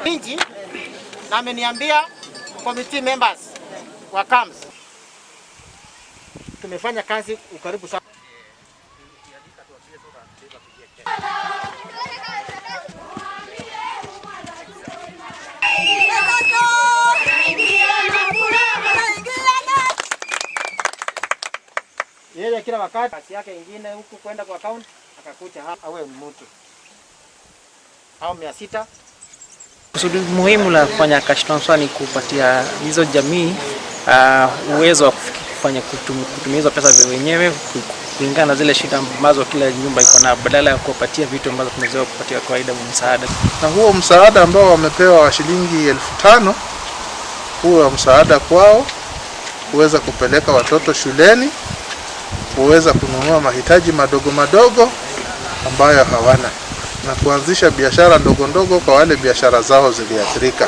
Inji na ameniambia committee members wa CAMS tumefanya kazi ukaribu sana. Yeye kila wakati kazi yake ingine huku kwenda kwa account akakuja hapa awe mtu au 600. Kusudi muhimu la kufanya cash transfer ni kupatia hizo jamii uwezo wa kufanya kutumia hizo pesa wenyewe kulingana na zile shida ambazo kila nyumba iko na, badala ya kuwapatia vitu ambazo tumezoea kupatia kawaida msaada. Na huo msaada ambao wamepewa wa shilingi 5,000 huo msaada kwao kuweza kupeleka watoto shuleni, kuweza kununua mahitaji madogo madogo ambayo hawana, na kuanzisha biashara ndogo ndogo kwa wale biashara zao ziliathirika.